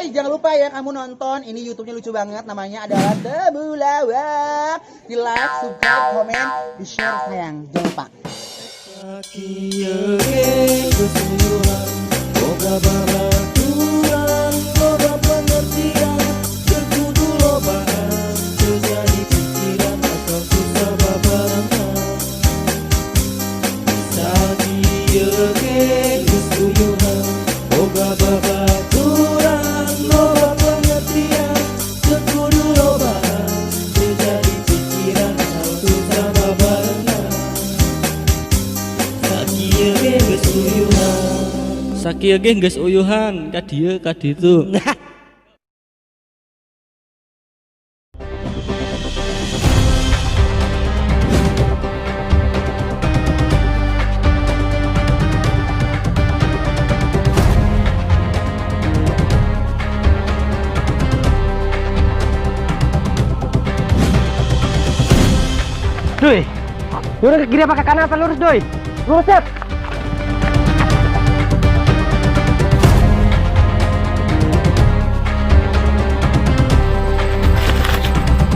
Hey, jangan lupa ya kamu nonton. Ini YouTube-nya lucu banget. Namanya adalah Temulawak. Di like, subscribe, komen, di share sayang. Jangan lupa. Sakieu ge geus uyuhan ka dieu ka ditu. Doi, lurus ke kiri apa ke kanan apa lurus, Doi? Lurus, Cep.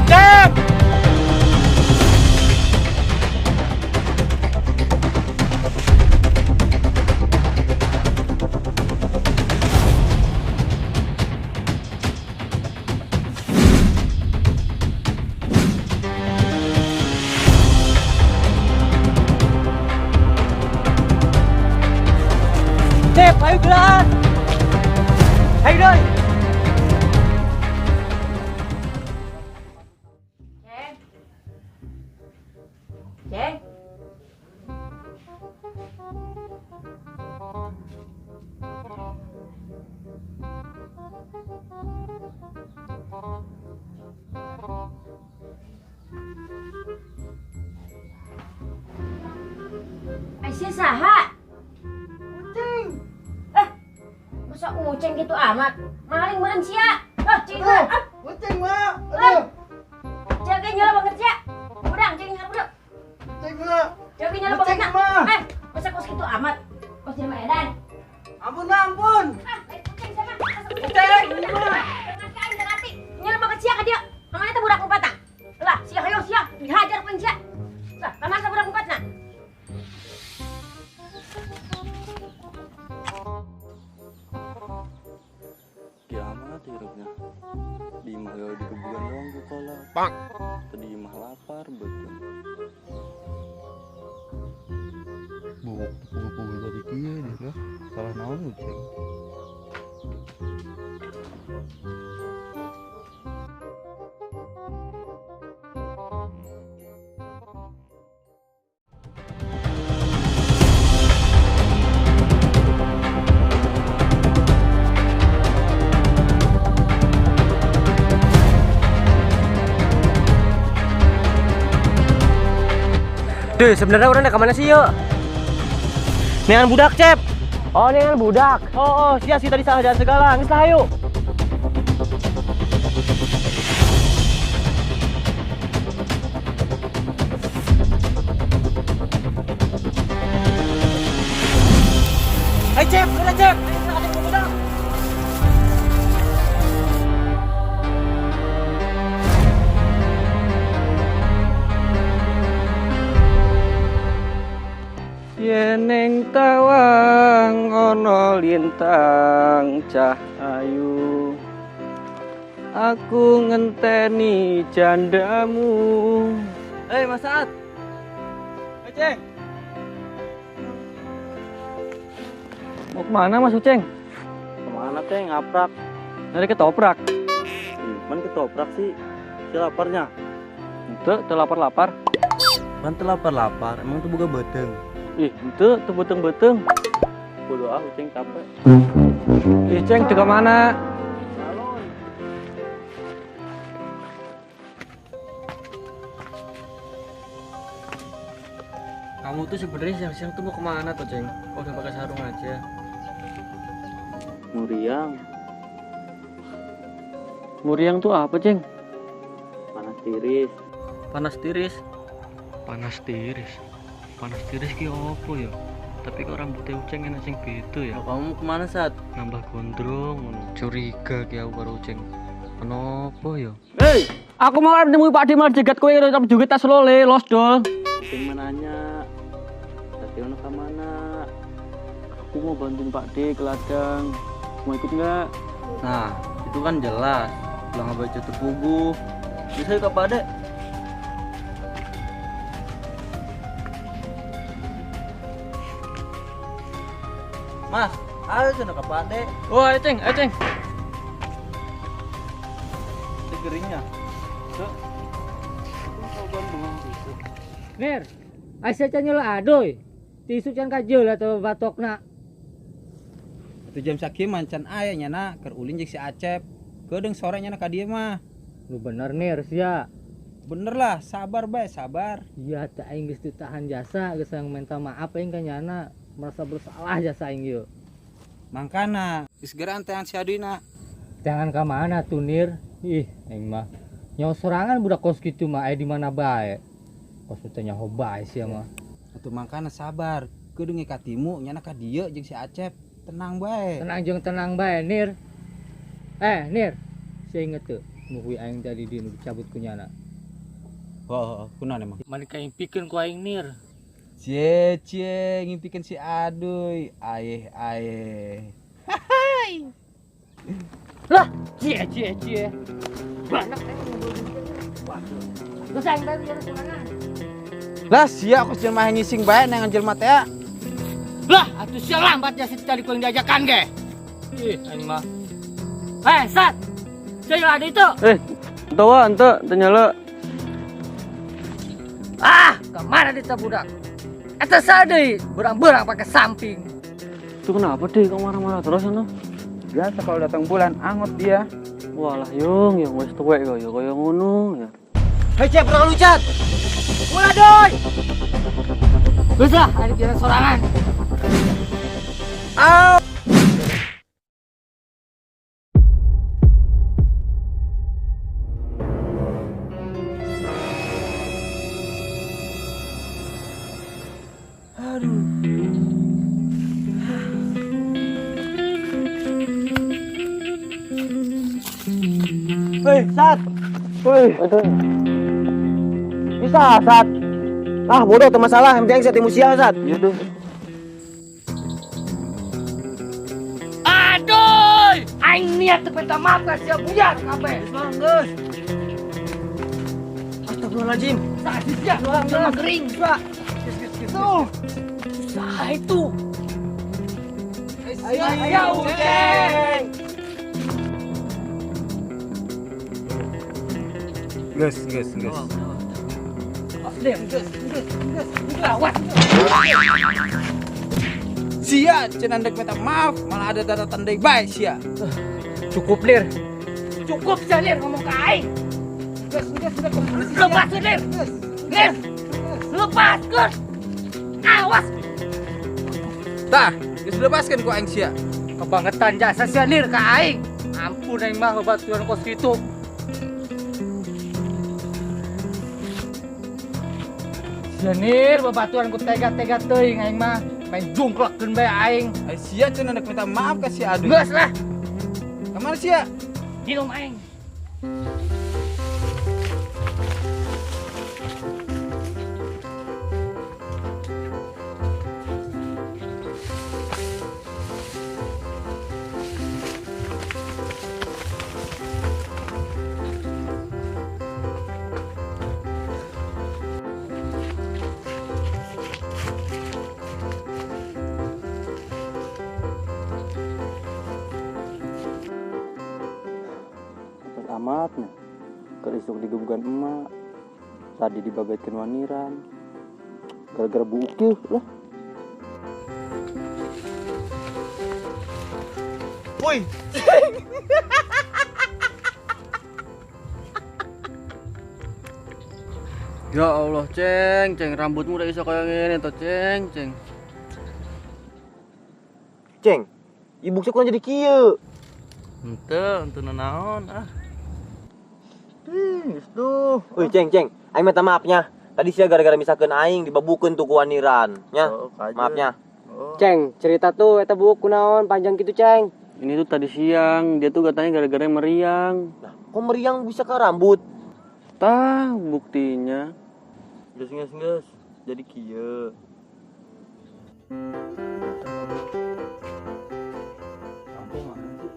Cep! Cep, ayo gerak. Ayo, Doi. Ceng. Ceng. Aisyah saha? Uceng. Eh, masa uceng gitu amat? Maling meureun sia. Ah, cing. Ah, Uceng, Mak. Aduh. Ceng nyala banget sia. Udang, ceng nyala budak. Uceng, Mak. Ceng nyala Uceng, banget. Mak. Eh, masa kos gitu amat? Kos di Medan. Ampun, Mak, ampun. Ah, uceng sama. Uceng, Mak. Ngerti aing ngerti. Nyala banget sia ka dia. Namanya teh budak empat ah. Lah, sia hayo sia, dihajar pun sia. Lah, kamana budak empat nah? Kiamat hirupnya. Di imah gawe digebugan doang ku kolot. Pak. Tadi imah lapar betul. Buk, pukul-pukul jadi kieu dia. Salah naon uceng. Duh, sebenarnya orang kemana sih yuk? Nengan budak, Cep. Oh, nengan budak. Oh, sia sih tadi salah jalan segala. Geus lah, ayo. Hai, Cep, udah, Cep. Ayo, ada budak. Yeneng tawang ana lintang cah ayu, aku ngenteni jandamu. Hei, Mas Saat. Hei, Ceng. Mau kemana Mas Uceng? Kemana teh ngaprak? Nyari ketoprak. Ih, man ketoprak sih. Si laparnya. Ente teu lapar-lapar. Man teu lapar-lapar, emang tuh boga beuteung. Ih, ente teu beuteung-beuteung. Bodoh ah, Uceng capek. Ih, Ceng teu kemana? Kamu tuh sebenarnya siang-siang tuh mau kemana tuh, Ceng? Kok udah pakai sarung aja? Muriang. Muriang tuh apa, Ceng? Panas tiris. Panas tiris. Panas tiris. Panas tiris ki opo ya? Tapi kok rambutnya Uceng enak sing beda ya. Kamu kemana, Sat? Nambah gondrong ngono. Curiga ki aku karo Uceng. Kenapa ya? Hei, aku mau nemu Pak De malah jegat kowe tapi juga tas lole, los dol. Sing menanya. Tadi ono ke mana? Aku mau bantuin Pak De ke ladang. Mau ikut nggak? Nah, itu kan jelas. Lah nggak baca terpuguh. Bisa ke Pak De? Mas, ayo sana ke Pak De. Wah, ayo Ceng, ayo Ceng. Keringnya. Nir, Aisyah can nyela adoy. Tisu can kajul atau batokna. Atuh jam sakieu mancan aya nyana keur ulin jeung si Acep. Kedeung sore nyana ka dieu mah. Lu bener Nir sia. Bener lah, sabar bae, sabar. Iya, teh aing geus ditahan jasa, geus yang minta maaf aing ka nyana, merasa bersalah jasa aing ieu. Mangkana, geus geura antean si Aduina. Jangan ka mana tuh Nir. Ih, aing mah nyawa sorangan budak kos kitu mah aya di mana bae. Kos teh nyaho bae sia mah. Atuh mangkana sabar, kedeung ka timu nyana ka dieu jeung si Acep. Tenang bae. Tenang jeung tenang bae Nir. Nir, sia inget teu nu kuy aing tadi di nu dicabut ku nyana. Heeh, kunaon emang? Mani ka impikeun ku aing Nir. Cie cie ngimpikeun si Aduy. Ayeh ayeh. Lah, cie cie cie. Banyak geus aing tadi jalan sorangan. Lah sia aku jelema ngising bae nang jelema teh. Lah, atuh sia lambat ya tadi ku diajakan ge. Ih, aing mah. Sat. Sia ada itu. Ente ente teu nyala. Ah, kemana dia budak? Eta sadeuy, berang-berang pakai samping. Itu kenapa deh kok marah-marah terus ano? Biasa kalau datang bulan angot dia. Walah yung, yung wis tuwek kok ya kaya ngono ya. Hei Cep, kurang lucat. Ulah doi. Geus lah, aing jalan sorangan. Au. Aduh. Hei, Sat. Woi. Bisa, Sat. Ah, bodoh, tuh masalah. Yang penting saya timu sial, Sat. Iya deh. Aduh, aing niat teu minta maaf ka sia buyar kabeh. Geus. Astagfirullahaladzim. Sadis sia, sama kering, Pak. Tuh. Susah itu. Ayo, Ayo, Uceng. Geus, geus, geus. Nir, geus, geus, geus. Awas. Sia cenah ndek minta maaf, malah ada datang deui bae sia. Cukup, Nir. Cukup sia, Nir, ngomong ka aing. Geus, geus, geus. Lepas, Nir. Nir. Lepas, geus. Awas. Tah, geus lepaskeun ku aing sia. Kebangetan jasa sia Nir ka aing. Ampun aing mah babaturan kos kitu. Sia Nir, babaturan ku tega-tega teuing aing mah. Main jungklekeun bae aing. Ai sia cenah ndek minta maaf ka si Aduy. Geus lah, Kamana sia? minum aing. Amatnya kerisuk digebukan emak tadi dibabetkan waniran gara-gara buukil lah. Woi. Ya Allah, Ceng, Ceng, rambutmu udah iso kaya ngene to, Ceng, Ceng. Ceng, ibu saya kurang jadi kieu. Ente, ente naon ah. Tuh. Woi, Ceng, Ceng, aing minta maafnya. Tadi sia gara-gara misalkan aing dibabukeun tuh ku waniran, nya. Oh, kaje. Maafnya. Ceng, cerita tuh eta buuk kunaon panjang gitu, Ceng. Ini tuh tadi siang, dia tuh katanya gara-gara meriang. Nah, kok meriang bisa ke rambut? Tah, buktinya. Gas gas gas. Jadi kieu. Sampo mana sih?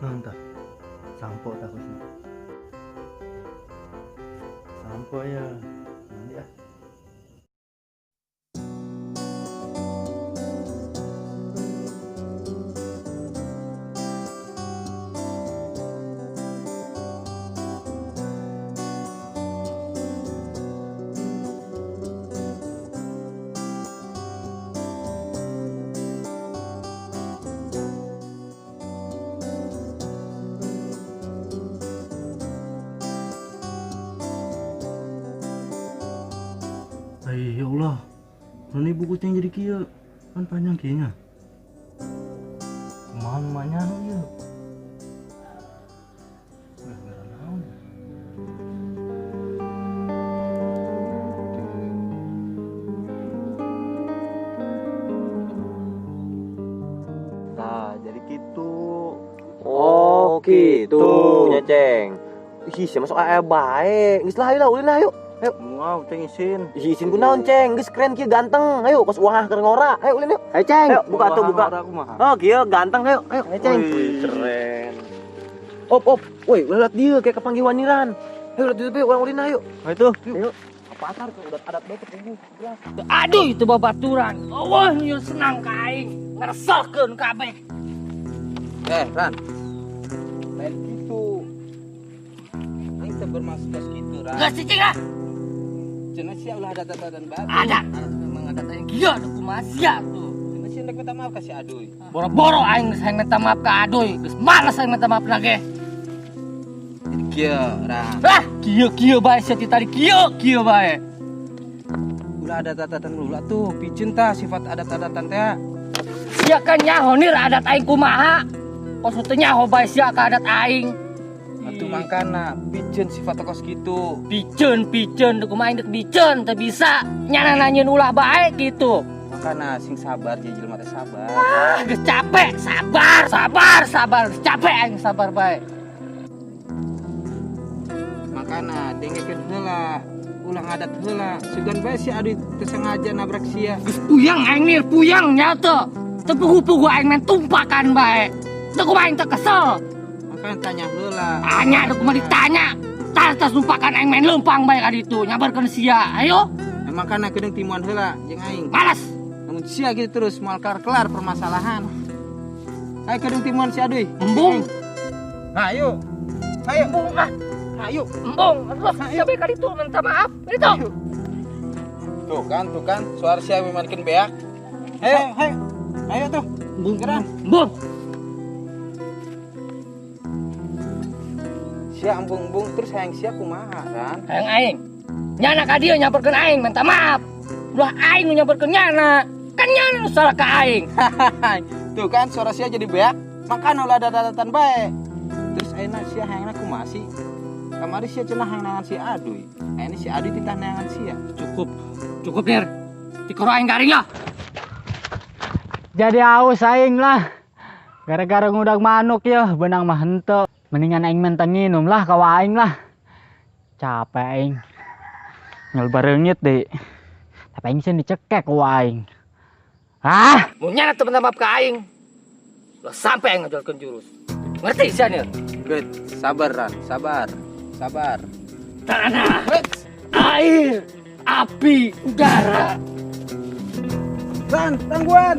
Nah, entah. Sampo takutnya. Sampo ya. Mandi ah. Ay, ya Allah. Ini buku ceng jadi kieu. Kan panjang kayaknya. Kumaha nu mah nyaho ieu? Gara-gara naon ya? Nah, jadi gitu. Oh, gitu. Ya, Ceng. Ih, sia masuk aya bae. Geus lah ayo lah ulin lah ayo. Ayo. Mau ceng isin. Ih, isin kunaon, Ceng? Geus keren kieu ganteng. Ayo kos uang keur ngora. Ayo ulin yuk. Ayo, Ceng. Ayo buka tuh, buka. Oh, kieu ganteng ayo. Ayo, ayo Ceng. Wih, keren. Op, op. Woi, ulah liat dia kayak kepanggih waniran. Ayo liat dulu urang ulin ayo. Nah itu. Ayo. Apa atar tuh udah adat banget ini. Aduh itu babaturan. Eueuh nyieun senang ka aing. Ngereselkeun kabeh. Ran. Lain gitu. Aing teu bermaksud kos kitu, Ran. Geus cicing ah. Cenah sia ulah adat-adatan batur. Adat. Memang adat aing kieu atuh kumaha sia tuh. Cenah sia rek minta maaf ka si Aduy. Boro-boro aing geus hayang minta maaf ka Aduy, geus males aing minta maaf lagi. Jadi kieu, Ran. Ah, kieu-kieu bae sia ti tadi kieu-kieu bae. Ulah adat-adatan ulah tuh, piceun tah sifat adat-adatan teh. Sia kan nyaho nir adat aing kumaha. Kos teu nyaho bae sia ka adat aing. Atuh mangkana piceun sifat kos kitu. Piceun piceun teu kumaha aing dek biceun teu bisa nyana nanyeun ulah bae gitu. Makana sing sabar jadi jelema teh sabar. Ah, geus capek, sabar, sabar, sabar, geus capek aing sabar bae. Makana dengekeun heula, ulah ngadat heula. Sugan bae si Aduy teu sengaja nabrak sia. Geus puyeng aing nir, puyeng nya teu. Teu pugu-pugu aing main tumpakan bae. Teu kumaha aing teu kesel. Makana tanya heula. Tanya teu kumaha ditanya. Tas tumpakan aing main leumpang bae ka ditu, nyabarkeun sia. Ayo. Makana kedeung timuan heula jeung aing. Malas. Namun sia gitu terus moal kelar-kelar permasalahan. Ayo kedeung timuan si Aduy. Embung. Nah, ayo. Ayo. Embung ah. Ayo. Embung. Terus sia bae ka ditu minta maaf. Itu. Tuh kan, suara sia makin beak. Ayo, ayo. Ayo tuh. Embung. Geran. Embung. Sia embung-embung terus hayang sia kumaha, Ran? Hayang aing. Nyana ka dieu nyamperkeun aing minta maaf. Ulah aing nu nyamperkeun nyana. Kan nyana nu salah ka aing. Tuh kan suara sia jadi beak. Makana ulah adat-adatan bae. Terus ayeuna sia hayangna kumaha sih? Kamari sia cenah hayang neangan si Aduy. Ayeuna si Aduy titah neangan sia. Cukup. Cukup, Nir. Tikoro aing garing lah. Jadi aus aing lah. Gara-gara ngudag manuk ya, benang mah henteu. Mendingan aing minta nginum lah ka aing lah. Capek aing. Nyel bareungit deui. Tapi aing sieun dicekek ku aing. Ah, Mun nyana teu minta maaf ka aing. Ulah sampai aing ngajualkeun jurus. Ngerti sia, Nir? Good. Sabar, Ran. Sabar. Sabar. Tanah, air, api, udara. Ran, tangguhan.